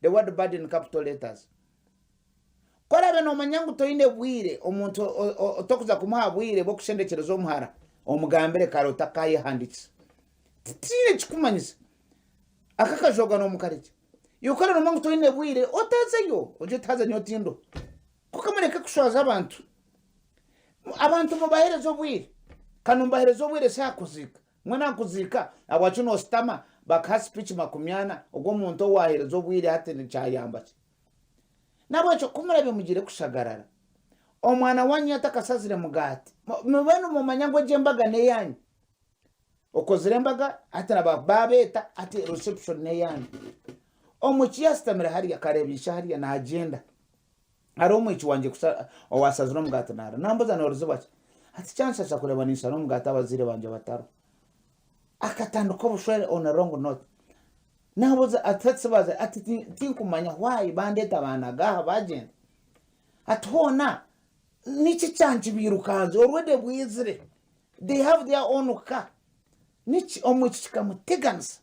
The word bad in capital letters. Ku oraabe noomanya ngu toine bwire, omuntu otokuza kumuha bwire bw'okushendekyereza omuhara, omugambire kare otakayehandiikisa. Tikiine kikumanyisa. Aka akajooga noomukarekye. Iwe ku oraabe noomanya ngu toine bwire, otazayo, ogye oti haza nyowe tindoho. Kwonka mureke kushwaza abantu. Abantu mubaheereze obwire. Ka nimubaheereza obwire si aha kuziika. Mbwenu aha kuziika ahabwaki noositama bakaha sipiiki makumyana, ogwo omuntu ou waaheereza obwire hati nikyayamba ki? N'ahabw'ekyo ku muraabe mugiire kushagarara, omwana waanyu atakasazire mugaati, mube nimumanya ngu egyo embaga n'eyaanyu. Okozire embaga, hati na baabeeta, hati reception n'eyaanyu. Omwishiki yaashutamire hariya, akareeba ishe hariya naagyenda, hariho omwishiki wangye owaashazire omugaati naarira, naambuuza noorizibwa ki? Ati kyanshasha kureeba ninshara omugaati abazaire bangye batariho. Akatandika obushwere on a wrong note. Nabuza ati hati sibaza ati tinkumanya why bandeta banaga aha bagyenda ati hoona niki ekyankibirukanze already bwizire they have their own car niki omwishiki kikamuteganisa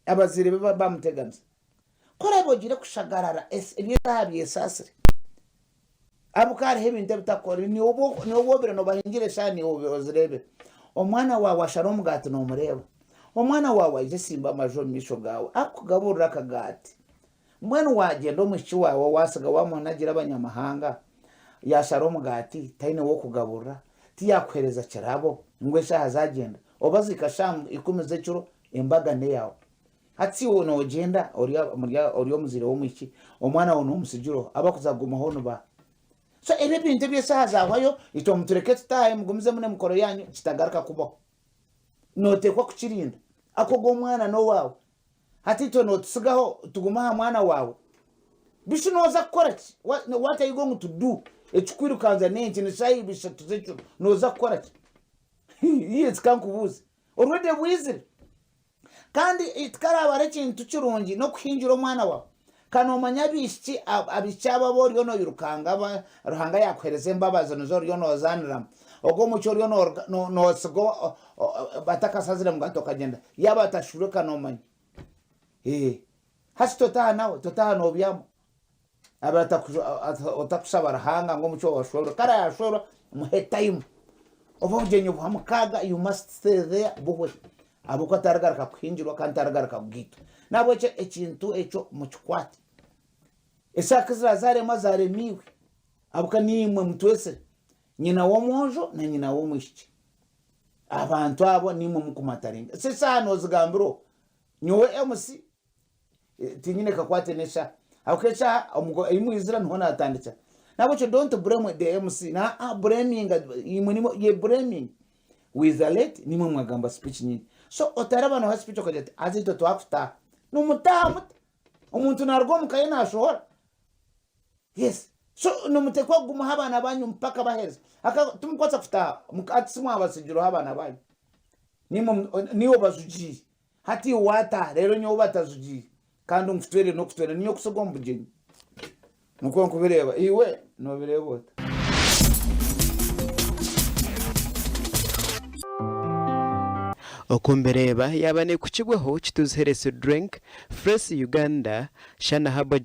abazaire be bamuteganisa ku oraabe ogiire kushagarara eby'eshaaha byesaasire Ahabw'okuba hariho ebintu ebitakukora, niiwe oba obire noobahingira eshaaha niiwe ozireebire. Omwana waawe ashara omugaati noomureeba. Omwana waawe aija asimba amaju omu maisho gaawe akugaburira akagaati. Mbwenu waagyenda omwishiki waawe waatsiga waamunagira abanyamahanga, yaashara omugaati taine w'okugaburira, tiyaakuheereza kirabo ngu eshaaha zaagyenda. Oba zihika shaaha ikumi z'ekiro embaga n'eyaawe. Hati iwe noogyenda ori omuzaire w'omwishiki, omwana waawe noomutsigira oha? Abarikuza kugumaho ni baaha? So ebyo ebintu eby'eshaaha zaahwayo, itwe mutureke tutaahe mugumizemu n'emikoro yaanyu kitagaruka kubaho. Nooteekwa kukirinda. Ahabw'okuba ogwo omwana n'owaawe. Hati itwe nootutsigaho tugume aha mwana waawe? Bishi nooza kukora ki? What are you going to do? Ekikwirukanza n'enki? Ni shaaha ibishatu z'ekiro, nooza kukora ki? Yes, ka nkubuuze. Already bwizire. Kandi tikaraaba ari ekintu kirungi n'okuhingira omwana waawe. Ka noomanya abaishiki abaishiki abo abu oriyo noirukanga Ruhanga yaakuheereza embabazi nizo oriyo noozaaniramu. Ogwo omucwe oriyo nootsiga batakasazire mugaati okagyenda. Yaaba atashwirwe ka noomanya. Hati totaaha nawe, totaaha noobyama. Abe otakushaba Ruhanga ngu omucwe wawe ashwerwe. Kare yashwerwa muhe time. Oba obugyenyi bwa mukaaga you must stay there buhwe. Ahabw'okuba tarigaruka kuhingirwa kandi tarigaruka kugaitwa. Nahabwekyo ekintu ekyo mukikwate. Eshaaha ku ziraba zaremwa zaremiibwe ahabw'okuba niimwe mutwetsire. Nyina w'omwojo na nyina w'omwishiki. Abantu abo niimwe mukumataringa. Si eshaaha nozigambira oho. Nyowe MC Tinyine kakwate n'eshaaha ahabw'okuba eshaaha omugo ei mwizira niho naatandikira. N'ahabw'ekyo don't blame the MC naa blaminga imwe nimwe ye blaming wiiza late nimwe mwagamba speech nyingi. So otaraba nooha speech okagira oti haza itwe twakutaaha. Nimutaaha muta? Omuntu naaruga omu ka ye naashohora? Yes. So nimuteekwa kugumaho abaana baanyu mpaka baherize. Aka timukubaasa kutaaha hati si mwabatsigireho abaana baanyu. Nimwe niiwe obajugiire. Hati iwe waataaha, reero nyowe batajugiire, kandi nkutwere n'okutwera, niinye okutsiga omu bugyenyi. Nikwo nkubireeba. Iwe noobireeba ota? Oku mbireeba yaaba nekukibwaho Kituzi Health Drink, Fresh Uganda, Shana Herbal.